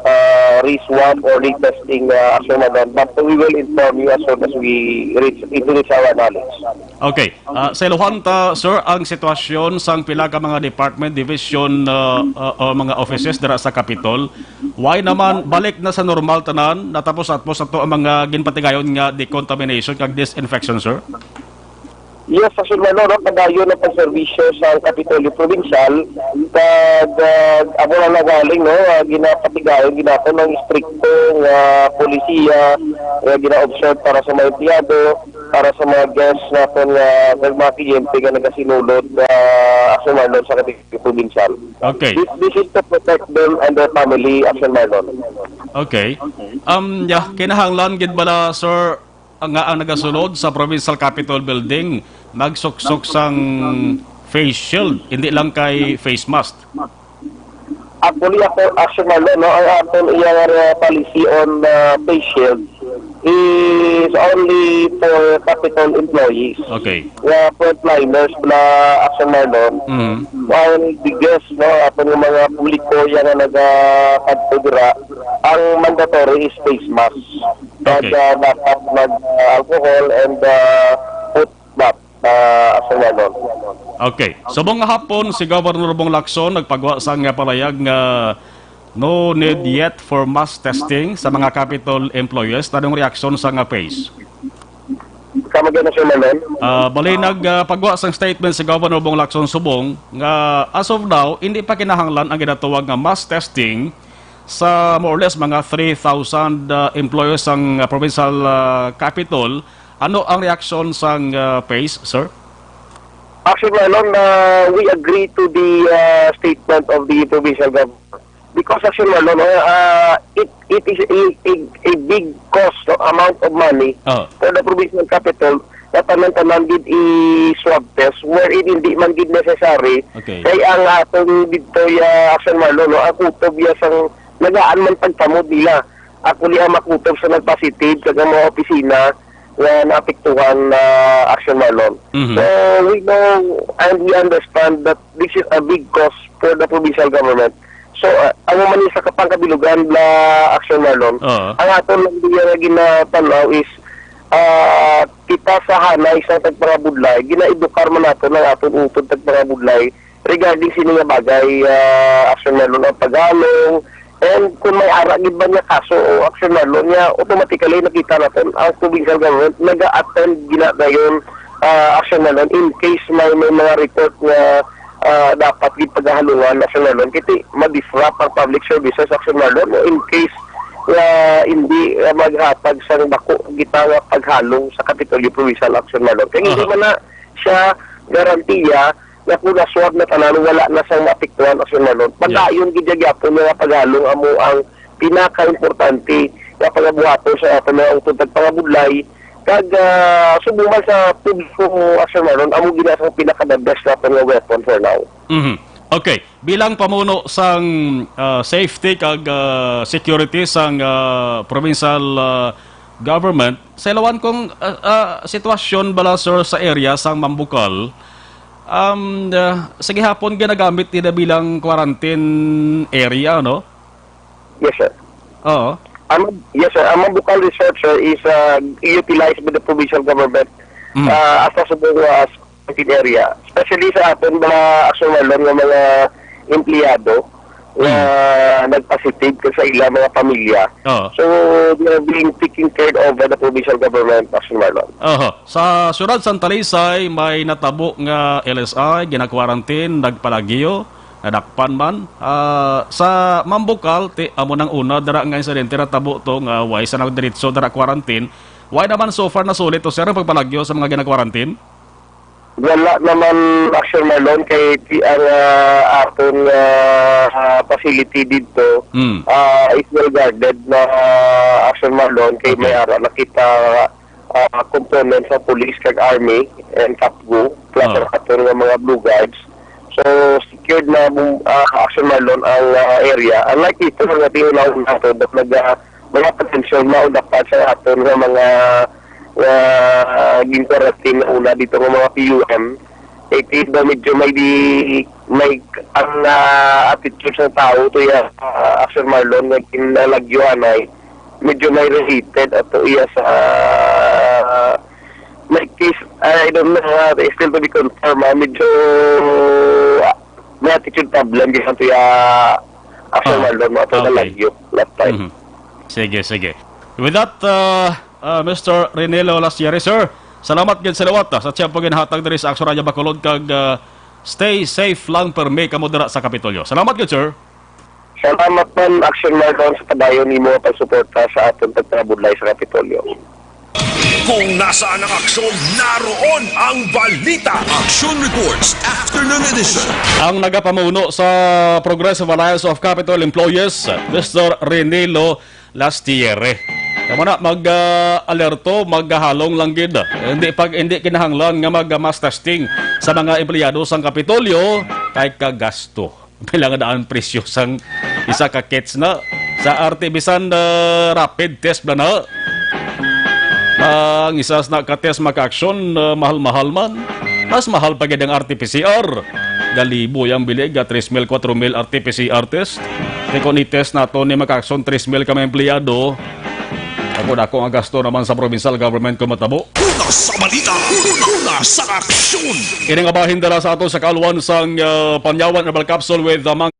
ah, re-swab or retesting, ah, Action Marlon. But we will inform you as soon as we reach, it reach our knowledge. Okay. Ah, sa iluhan ta, sir, ang sitwasyon sang pila ka mga department, division, ah, ah, o mga offices dira sa Capitol, way naman balik na sa normal tanan, natapos-tapos ato ang mga ginpatigayon nga decontamination kag disinfection, sir? Yes, sa Silvano, no, padayon ang pagserbisyo sa Kapitolyo Provincial, kag, ah, amo na nagaling, no, ah, ginapatigayon ginato ng istrikto nga polisiya nga gina-observe para sa mga empleyado, para sa mga guests naton nga, kag mga kliyente nga nagasinulod, ah, Action Marlon, sa Kapitolyo Provincial. Okay. This, this is to protect them and their family, Action Marlon. Okay. Um, yeah, kinahanglan gid bala, sir, nga ang nagasulod sa Provincial Capitol Building magsuksok sang face shield, hindi lang kay face mask? Actually, ako, Action Marlon, no, ang aton iya nga policy on, ah, face shield is only for Capitol employees. Okay. Nga frontliners na, Action Marlon. Mm. While the guests, no, aton nga mga publiko iya nga nagakadto dira, ang mandatory is face mask. Okay. Kag, ah, dapat mag, ah, alcohol and, ah, foot map, ah, Action Marlon. Okay. Subong nga hapon, si Governor Bong Lacson nagpagwa sang, ah, palayag nga no need yet for mass testing sa mga Capitol employees. Anong reaksyon sa nga phase? Come again, Action Marlon? Ah, bali, nag, ah, pagwa sang statement si Governor Bong Lacson subong nga as of now, hindi pa kinahanglan ang ginatawag nga mass testing sa more or less mga three thousand, ah, employees sang, ah, provincial, ah, capitol. Ano ang reaksyon sang, ah, phase, sir? Actually, Marlon, uh, we agree to the, uh, statement of the provincial government. Because, actually, Marlon, uh, uh, it, it is a, a, a big cost, no, amount of money Oh. for the provincial capital na tanan-tanan gid i-swab test, wherein hindi man gid necessary. Okay. Kay ang atong dito, ya, Action Marlon, no, ang kutob ya sang nagaan man pagtamod nila. Actually, ang makutob sa nagpositive sa mga opisina nga naapektuhan na, Action Marlon. Mhm. So, we know and we understand that this is a big cost for the provincial government. So, uh, ang man sa kapangkabilugan, la, Action Marlon, Oo. ang aton lang diya nga ginatanaw is, ah, kita sa hanay sa tagpangabudlay, ginaedukar man nato ng aton utod tagpangabudlay regarding sini nga bagay, ah, Action Marlon, ang paghalong, and kung may ara gid ba niya kaso o Action Marlon niya, automatically nakita natin ang provincial government nag-attend gina dayon, ah, Action Marlon, in case may, may mga report nga, ah, dapat gid paghahalungan, Action Marlon, kiti ma-disrupt ang public services, Action Marlon, in case nga hindi, ah, maghatag sang bako kita nga paghalong sa Kapitolyo Provincial, Action Marlon. Kaya hindi Aha. man na siya garantiya nga kung naswab na tanan, wala na sang maapektuhan, Action Marlon. Yes. Padayon gid gyapon nga paghalong amo ang pinakaimportante nga pagabuhaton sa aton mga utod tagpangabudlay. Kag, ah, subong man sa publiko, Action Marlon, amo gid na sang pinaka-the best naton nga weapon for now. Mhm. Okay, bilang pamuno sang, ah, safety kag, ah, security sang, ah, provincial, ah, government, sa ilawan kung, ah, ah, sitwasyon bala, sir, sa area sang Mambukal, um, ah, sa gihapon ginagamit nila bilang quarantine area, no? Yes, sir. Oo. Ang, yes, sir. Ang Mambukal Resort, sir, is, uh, utilized by the provincial government, Mm. uh, as a subong, uh, as quarantine area. Especially sa aton mga Action Marlon nga mga empleyado nga Mm. nagpositive ka sa ilang mga pamilya. Oo. So, they are being taken care of by the provincial government, Action Marlon. Oho. Sa siyudad sang Talisay, may natabo nga L S I, gina-quarantine, nagpalagyo, nadakpan man. Ah, sa Mambukal, ti, amo nang una, dara nga insidente natabo to, nga way sa nagdiretso, dara quarantine. Wala naman so far nasulit to, sir, ang pagpalagyo sa mga gina-quarantine? Wala naman, Action Marlon, kay ti-, ang, ah, aton, ah, ah, facility dito, Hmm. ah, is well guarded na, ah, Action Marlon, kay Okay. may ara na kita, ah, component sa police kag army and CAPGU, plus Ah. ang aton nga mga Blue Guards. So, secured na, ah, Action Marlon ang, ah, area. Unlike dito, nga tingnan nato, that nag, ah, mga potential maulapan sa aton nga mga, nga, ah, gin-quarantine na una dito nga mga P U M. Kay ti ba medyo may di, may ang, ah, attitude sa tao to iya, ah, Action Marlon nga ginalagyo anay, medyo may related ato iya sa, ah, may case, I don't know, ah, still to be confirmed, ah, medyo, ah, may attitude problem gyud to iya, Action Ah, Marlon, mga to okay. nalagyo last time. Mhm. Sige, sige. With that, uh, uh, Mister Renelo Lasiere, sir, salamat gid sa liwat, ah, sa tiyempo ginhatag diri sa Action Radio Bacolod kag, uh, stay safe lang permi kamo dira sa Kapitolyo. Salamat gid, sir. Salamat man, Action Marlon, sa padayon nimo nga pagsuporta sa aton pagpangabudlay sa Kapitolyo. Kung nasaan ang aksyon, naroon ang balita. Action Reports, Afternoon Edition. Ang nagapamuno sa Progressive Alliance of Capitol Employees, Mister Renelo Lastiere. Kamo na, mag, ah, alerto, maghalong lang gid. Hindi pag, hindi kinahanglan nga mag, ah, mass testing sa mga empleyado sang Kapitolyo kay kagasto. Pila nga daan presyo sang isa ka kits na sa R T, bisan, ah, rapid test na na. Ang isa na ka test maka-aksyon, ah, mahal-mahal man. Mas mahal pa gid ang R T P C R. Galibo yang bilig, ah, tres mil, kwatro mil R T P C R test. Kay kung i-test nato ni maka-aksyon tres mil ka mga empleyado, ako, dako nga gasto naman sa provincial government kung matabo. Una sa balita, una sa aksyon. Ini nga bahin dala sa ato sa kaalwan sang, ah, Panyawan Herbal Capsule with, ah, Mang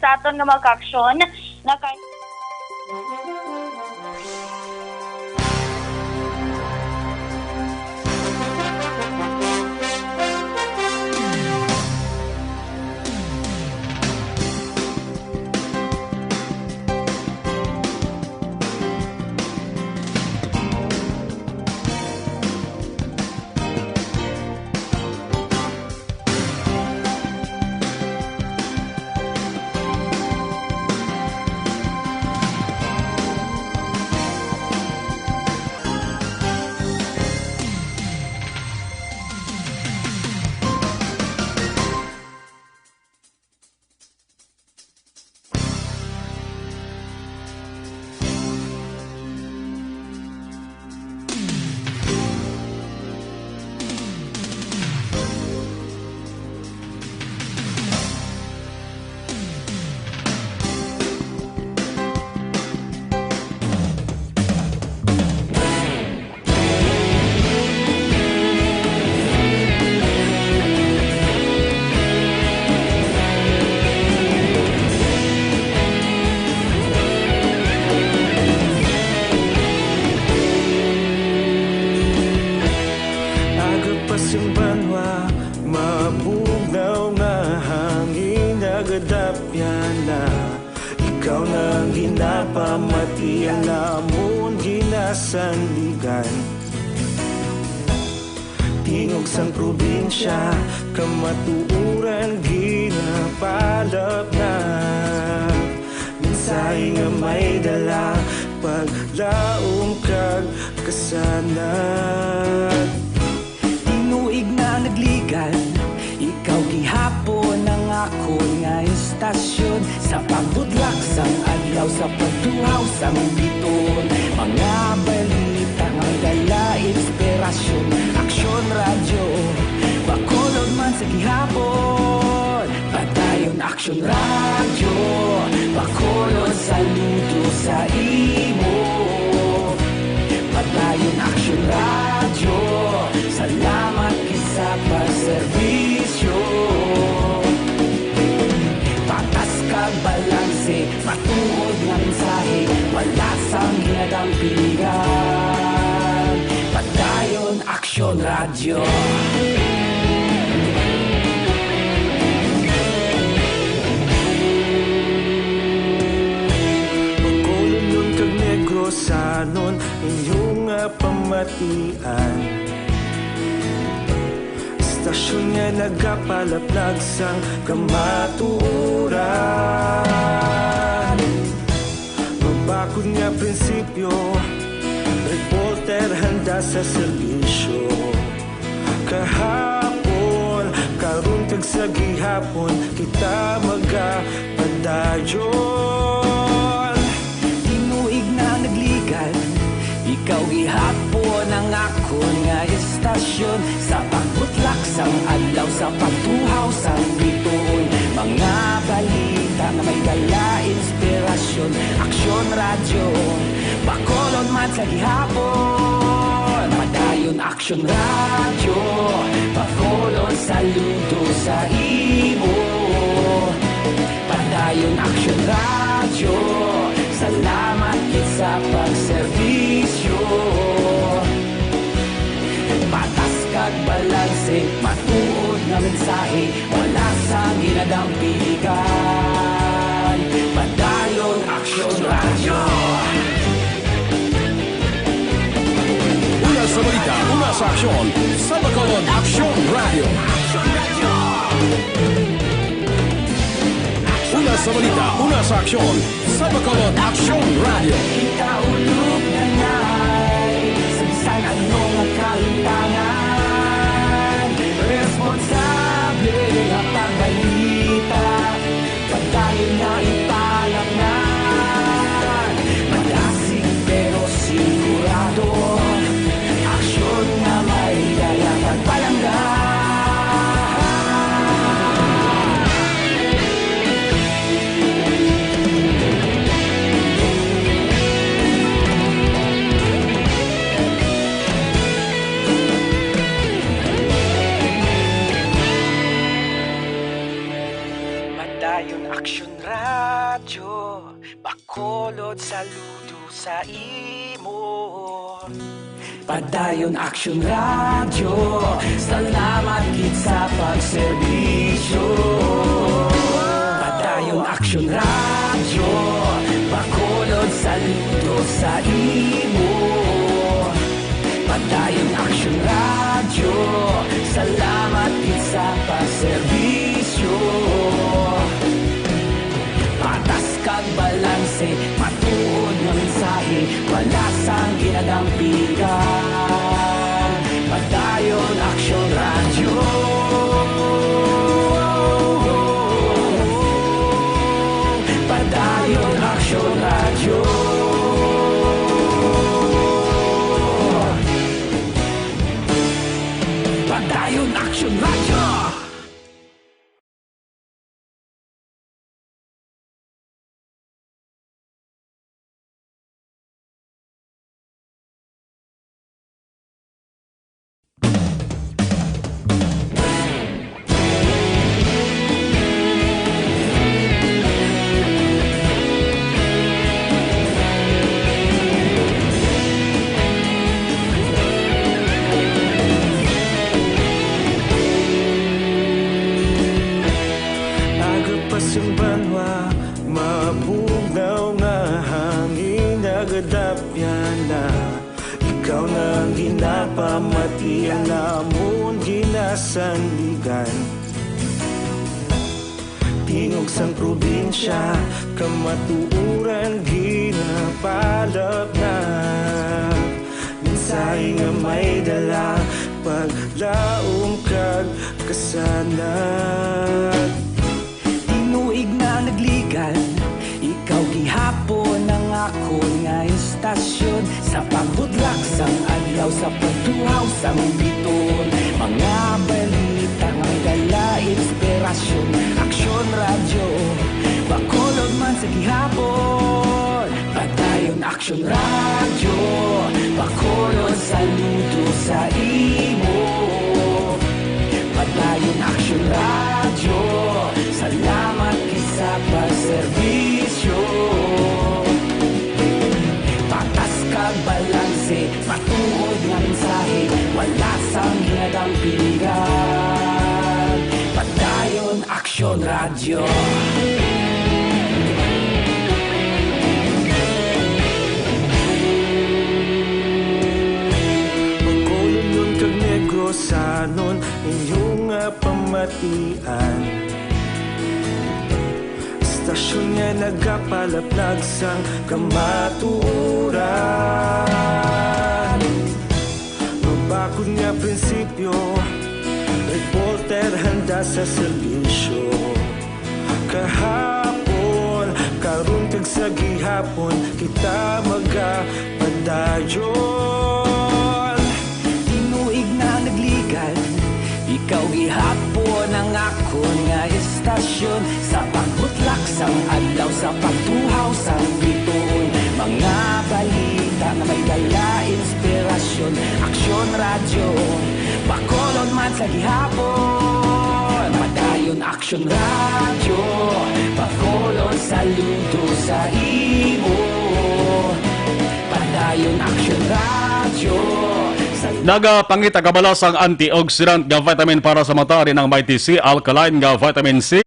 Sa aton nga mga kaaksyon, naka- Aga pa sing banwa, mabugnaw nga hangin, nagadapyan na. Ikaw na ang ginapamati, ang amon ginasandigan. Tingog sang probinsya, kamatuoran ginapalapnap. Mensahe nga may dala, paglaom kag kasanag. Tinuig na nagligad, ikaw gihapon ang akon nga istasyon. Sa pagbutlak sang adlaw, sa pagtuhaw sang biton, mga balita nga dala inspirasyon. Aksyon Radyo Bacolod man sa gihapon. Aksyon Radyo, Bacolod, saludo sa imo. Padayon Aksyon Radyo, salamat gid sa pagserbisyo. Patas kag balanse, matuod nga mensahe, wala sang ginadampigan. Padayon Aksyon Radyo. Bacolodnon kag Negrosanon, inyo nga pamatian. Estasyon nga nagapalaplag sang kamatuoran. Mabakod nga prinsipyo, reporter handa sa serbisyo. Kahapon, karon kag sa gihapon, kita magapadayon. Tinuig na nagligan, ikaw gihapon ang akon nga estasyon. Sa pagbutlak sang adlaw, sa pagtuhaw sang bituon, mga balita nga may dala inspirasyon. Aksyon Radyo, Bacolod man sa gihapon. Padayon Aksyon Radyo, Bacolod, saludo sa imo. Padayon Aksyon Radyo, salamat gid sa pagserbisyo. Patas kag balanse, matuod nga mensahe, wala sang ginadampigan. Padayon Aksyon Radyo. Una sa balita, una sa aksyon, sa Bacolod Aksyon Radyo. Una sa balita, una sa aksyon, sa Bacolod Aksyon Radyo. Kita ulog na nay, sa bisan ano nga kahitangan, responsable nga pagbalita. Padayon na ipalapnan, madasig pero sigurado. Aksyon nga may dala pagpalangga. Padayon Aksyon Radyo, Bacolod, saludo sa imo. Padayon Aksyon Radyo, salamat gid sa pagserbisyo. Padayon Aksyon Radyo, Bacolod, saludo sa imo. Padayon Aksyon Radyo, salamat gid sa pagserbisyo. Patas kag balanse, matuod nga mensahe, wala sang ginadampigan. Padayon Aksyon Radyo. Padayon Aksyon Radyo. Padayon Aksyon Radyo. Aga pa sang banwa, mabugnaw nga hangin nagadapyan na. Ikaw na ang ginapamatian namon ginasandigan. Tingog sang probinsya, kamatuoran ginapalapnag. Mensahe nga may dala, paglaom kag kasanag. Tinuig na nagligan, ikaw gihapon ang akon nga estasyon. Sa pagbudlak sang adlaw, sa pagtuhaw sang bituon, mga balita nga may dala inspirasyon. Aksyon Radyo, Aksyon Radyo, Bacolod, saludo sa imo. Padayon Aksyon Radyo, salamat kisa pa serbisyo. Patas kag balanse, matuod nga mensahe, wala sang ginadampingan. Padayon Aksyon Radyo. Bacolodnon kag Negrosanon, inyo nga pamatian. Estasyon nga nagapalaplag sang kamatuoran. Mabakod nga prinsipyo, reporter handa sa serbisyo. Kahapon, karon kag sa gihapon, kita magapadayon. Tinuig na nagligad, ikaw gihapon ang akon nga estasyon. Sa pagbutlak sang adlaw, sa pagtuhaw sang bituon, mga balita nga may dala inspirasyon. Aksyon Radyo, Bacolod man sa gihapon. Padayon Aksyon Radyo, Bacolod, saludo sa imo. Padayon Aksyon Radyo, sa Nagapangita kabalas ang antioxidant nga vitamin para sa mata, rin ang Mighty C, alkaline nga vitamin C.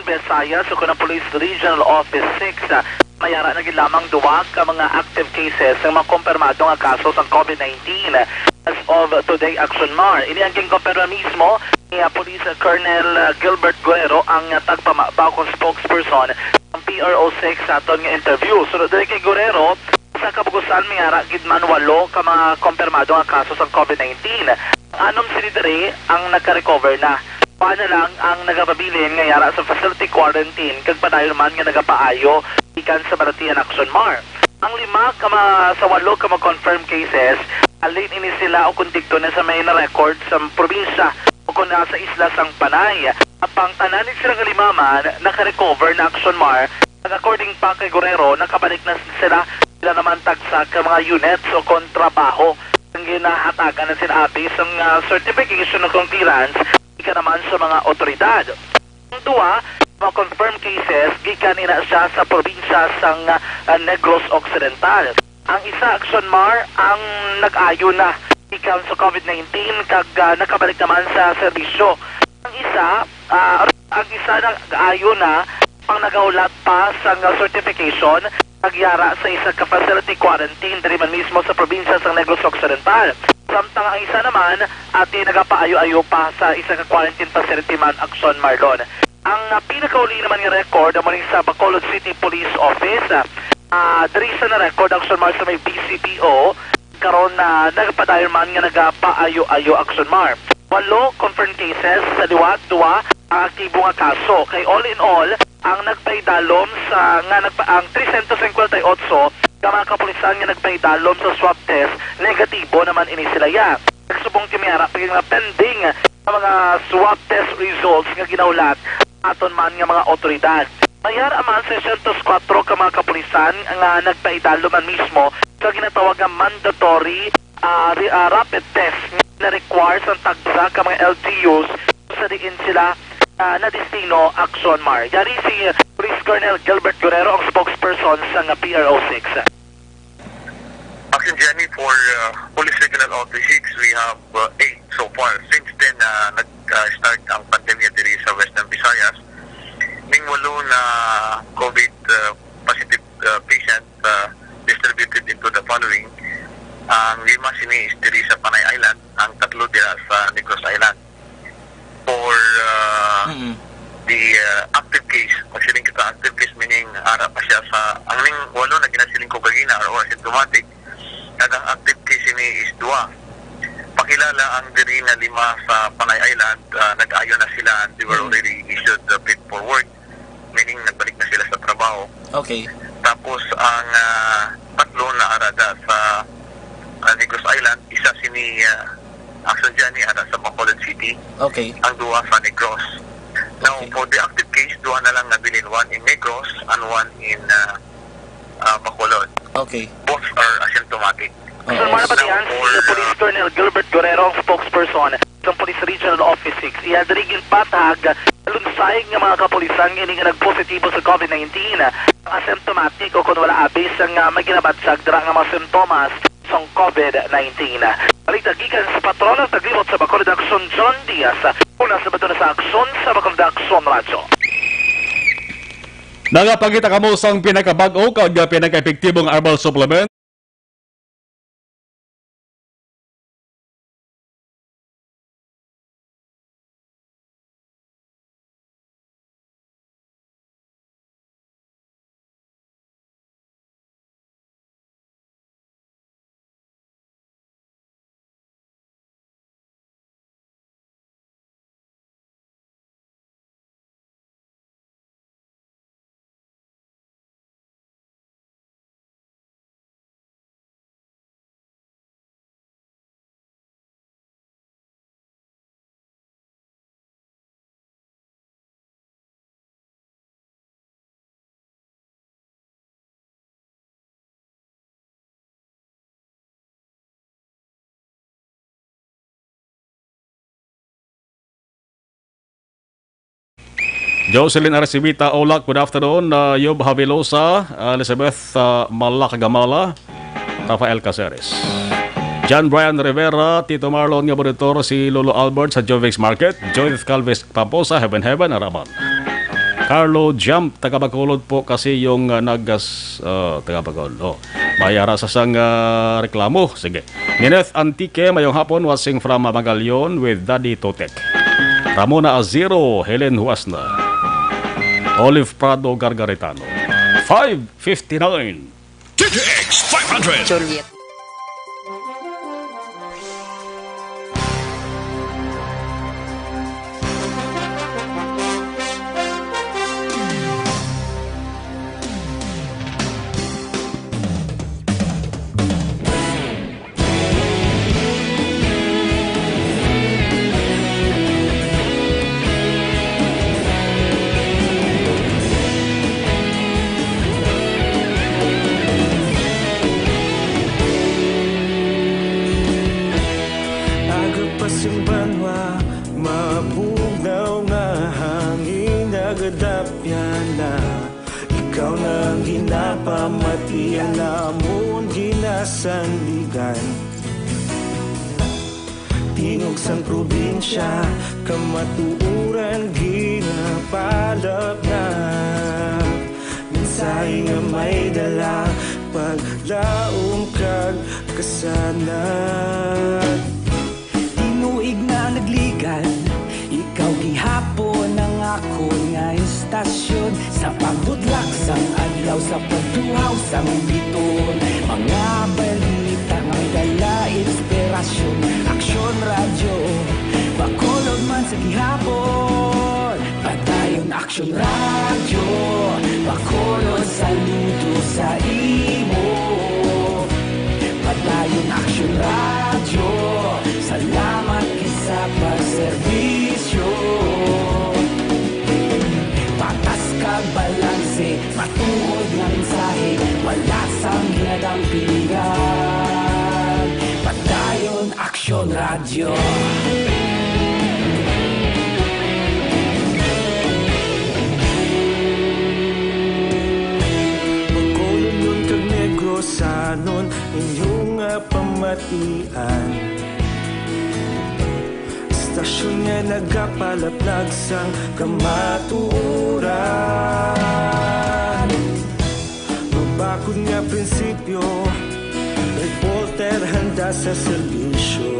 Visayas, o kon ang Police Regional Office six, ah, may ara na gid lamang duwa ka mga active cases ng mga kumpirmado nga kaso sang COVID nineteen. As of today, Aksyon Mar, ini ang ginkumpirma mismo ni, ah, Police Colonel, ah, Gilbert Guerrero, ang, ah, tagpamaba kon spokesperson ng P R O six sa aton nga interview. Sunod diri kay Guerrero, sa kabugusan, may ara gid man walo ka mga kumpirmado nga kaso sang COVID nineteen. Ang anom sini diri ang nagka-recover na. Duha na lang ang nagapabilin nga yara sa facility quarantine kag padayon man nga nagapaayo gikan sa Balatian Aksyon Mar. Ang lima ka ma-, sa walo ka mga confirmed cases, halin ini sila o kon didto na sa may na-record sa probinsya o kon na sa isla sang Panay. Apang tanan ni sila nga lima man naka-recover na, Aksyon Mar, kag according pa kay Guerrero, nakabalik na sila, sila naman tagsa ka mga units o kon trabaho ang ginahatagan na sila abi sang, ah, certification o kon clearance gikan naman sa mga otoridad. Ang duha, mga confirmed cases, gikan ina siya sa probinsya sang, ah, Negros Occidental. Ang isa, Aksyon Mar, ang nag-ayo na gikan sa COVID nineteen kag, ah, nakabalik naman sa serbisyo. Ang isa, ah, ang isa nag-ayo na pang nagahulat pa sang certification, nagyara sa isa ka facility quarantine diri man mismo sa probinsya sang Negros Occidental. Samtang ang isa naman, ati, nagapaayo-ayo pa sa isa ka quarantine facility man, Aksyon Mar. Ang, ah, pinakauli naman nga record amo ni sa Bacolod City Police Office. Ah, diri sa na-record, Aksyon Mar, sa may B C P O, karon na nagapadayon man nga nagapaayo-ayo, Aksyon Mar. Walo confirmed cases sa liwat, duha ang aktibo nga kaso. Kay all in all, ang nagpaidalom sa, nga nagpa-, ang trescientos cincuenta y ocho ka mga kapulisan nga nagpaidalom sa swab test, negatibo naman ini sila ya. Nagsubong kami ara pa nga pending ang mga swab test results nga ginahulat aton man nga mga otoridad. May ara man seiscientos cuatro ka mga kapulisan nga nagpaidalom man mismo sa ginatawag nga mandatory, ah, ri-, ah, rapid test nga na-require sa tagsa ka mga L G Us sa diin sila, ah, nadestino, Aksyon Mar. Yari si Police Colonel Gilbert Guerrero, ang spokesperson sa nga P R O six. Johnny, for uh, Police Regional Office six, we have uh, eight so far. Since then, uh, nag-start ang pandemya diri sa Western Visayas. Ning walo na COVID uh, positive uh, patient uh, distributed into the following. Ang lima sini is diri sa Panay Island, ang tatlo dira sa Negros Island. For uh, Mm-mm. the uh, active case, pag siling kita active case, meaning ara pa siya sa, ang ning walo na ginasiling ko kagina are all asymptomatic, kag ang active case ini is dua. Pakilala ang diri nga lima sa Panay Island, uh, nag-ayo na sila and they were Mm. already issued the paperwork, meaning nagbalik na sila sa trabaho. Okay. Tapos ang uh, tatlo na arada sa uh, Negros Island, isa sini uh, Action Johnny ara sa Bacolod City, Okay. ang duha sa Negros. Now, Okay. for the active case, duha na lang nabilin, one in Negros and one in uh, uh, Bacolod. Okay. Both are asymptomatic. Oo. Sa mga napatian, si Police Colonel Gilbert Guerrero ang spokesperson sang Police Regional Office six. Iya diri ginpatag sa lunsayog nga mga kapulisan ini nga nagpositibo sa COVID nineteen, asymptomatic o kon wala abi sang, ah, may ginabatyag dira nga mga sintomas sang COVID nineteen. Balita gikan sa Patrol, ang taglibot sa Bacolod Aksyon, John Diaz. Una sa bato na sa Aksyon sa Bacolod Aksyon Radyo. Nagapangita kamo sang pinakabag-o kag pinakaepektibong herbal supplement? Jocelyn Arcivita Olak, good afternoon. Uh, Yob Havilosa, uh, Elizabeth uh, Malakagamala, Rafael Caceres. John Brian Rivera, Tito Marlon nga monitor, si Lolo Albert sa Jovex Market, Judith Calves Pamposa, Heaven Heaven, Araman. Carlo Jump, taga Bacolod po kasi yung uh, nagas, uh, taga Bacolod. Oh. May ara sa sang uh, reklamo. Sige. Nineth Antique, mayong hapon, watching from Magalion with Daddy Totek. Ramona Aziro, Helen Huasna. Olive Prado Gargaritano. Five fifty-nine. T T X five hundred. Juliet. Aga pa sing banwa, mabugnaw nga hangin nagadapyan na. Ikaw na ang ginapamati, ang amon ginasandigan. Tingog sang probinsya, kamatuoran ginapalapnap. Mensahe nga may dala, paglaom kag kasanag. Tinuig na nagligan, ikaw gihapon ang akon nga istasyon. Sa pagmudlak sang adlaw, sa pagtuhaw sang biton, mga balita nga may dala inspirasyon. Aksyon Radyo, Bacolod man sa gihapon. Padayon Aksyon Radyo, Bacolod, saludo sa imo. Padayon Aksyon Radyo, salamat gid sa pagserbisyo. Patas kag balanse, matuod nga mensahe, wala sang ginadampingan. Padayon Aksyon Radyo. Bacolodnon kag Negrosanon, inyong Matian. Istasyon nga nagapalaplag sang kamatuoran. Mabakod nga prinsipyo, reporter handa sa serbisyo.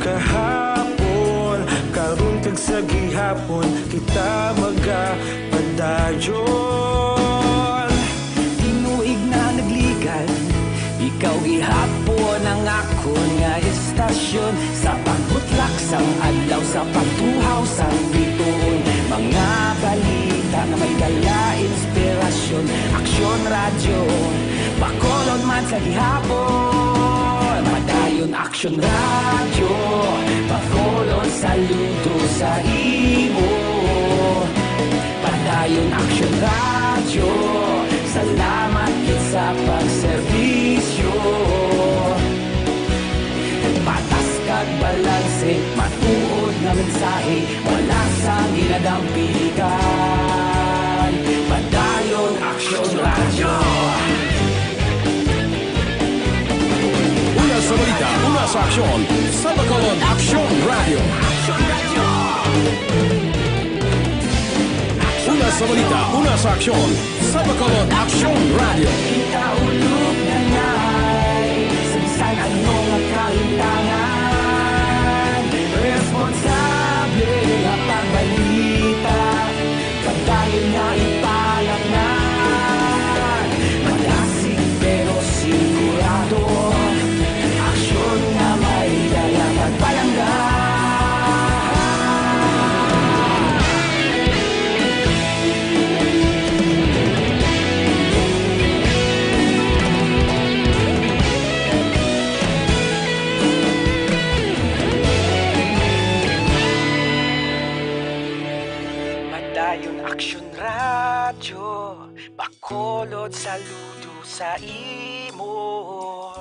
Kahapon, karon, kag sa gihapon, kita magapadayon. Tinuig na nagligad, ikaw gihapon ang akon nga istasyon. Sa pagbutlak sang adlaw, sa pagtuhaw sang bituon, mga balita nga may dala inspirasyon. Aksyon Radyo, Bacolod man sa gihapon. Padayon Aksyon Radyo, Bacolod, saludo sa imo. Padayon Aksyon Radyo, salamat gid sa pagserbisyo. Patas kag balanse, matuod nga mensahe, wala sang ginadampigan. Padayon Aksyon Radyo. Una sa balita, una sa aksyon, sa Bacolod, Aksyon Radyo. Una sa balita, una sa aksyon, sa Bacolod, Aksyon Radyo. Kita ulog na ngay, sa bisan ano nga kalimtangan, responsable nga pagbalita. Padayon nga ipalapnan, malasig pero sigurado. Aksyon nga may dala pagpalangga. Padayon Aksyon Radyo, Bacolod, saludo sa imo.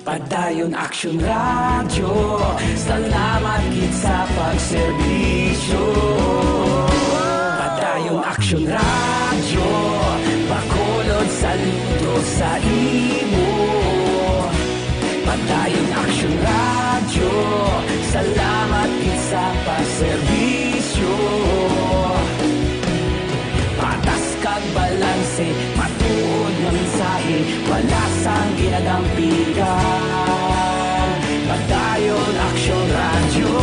Padayon Aksyon Radyo, salamat gid sa pagserbisyo. Padayon Aksyon Radyo, Bacolod, saludo sa imo. Padayon Aksyon Radyo, salamat gid sa pagserbisyo. Patas kag balanse, matuod nga mensahe, wala sang ginadampigan. Padayon Aksyon Radyo.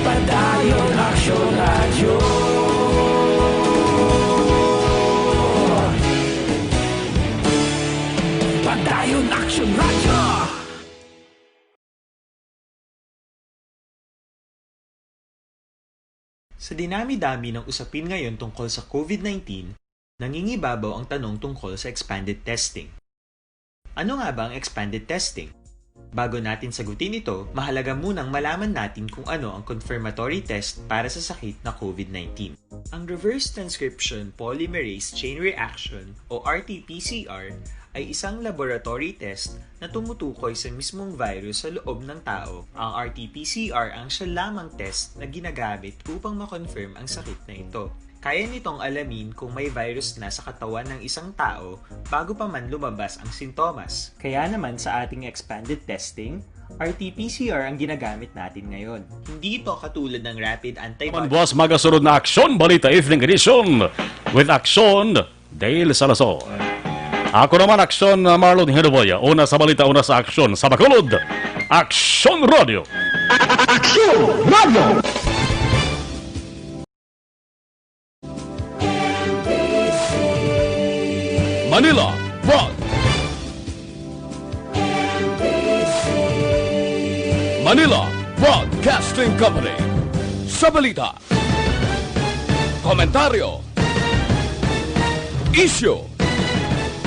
Padayon Aksyon Radyo. Padayon Aksyon Radyo. Sa dinami-dami ng usapin ngayon tungkol sa COVID nineteen, nangingibabaw ang tanong tungkol sa expanded testing. Ano nga ba ang expanded testing? Bago natin sagutin ito, mahalaga munang malaman natin kung ano ang confirmatory test para sa sakit na COVID nineteen. Ang reverse transcription polymerase chain reaction o R T P C R ay isang laboratory test na tumutukoy sa mismong virus sa loob ng tao. Ang R T P C R ang siya lamang test na ginagamit upang ma-confirm ang sakit na ito. Kaya nitong alamin kung may virus na sa katawan ng isang tao bago pa man lumabas ang sintomas. Kaya naman sa ating expanded testing, R T P C R ang ginagamit natin ngayon. Hindi ito katulad ng rapid antibody. Naman buwas magasunod na Aksyon Balita Evening Edition with Aksyon Dale Salazar. Ako naman, Aksyon, uh, Marlon Hinoboya. Una sa balita, una sa aksyon. Sa Bacolod, Aksyon Radio. Aksyon Radio. Manila Broad-, Manila Broadcasting Company. Sa balita, komentaryo, isyu,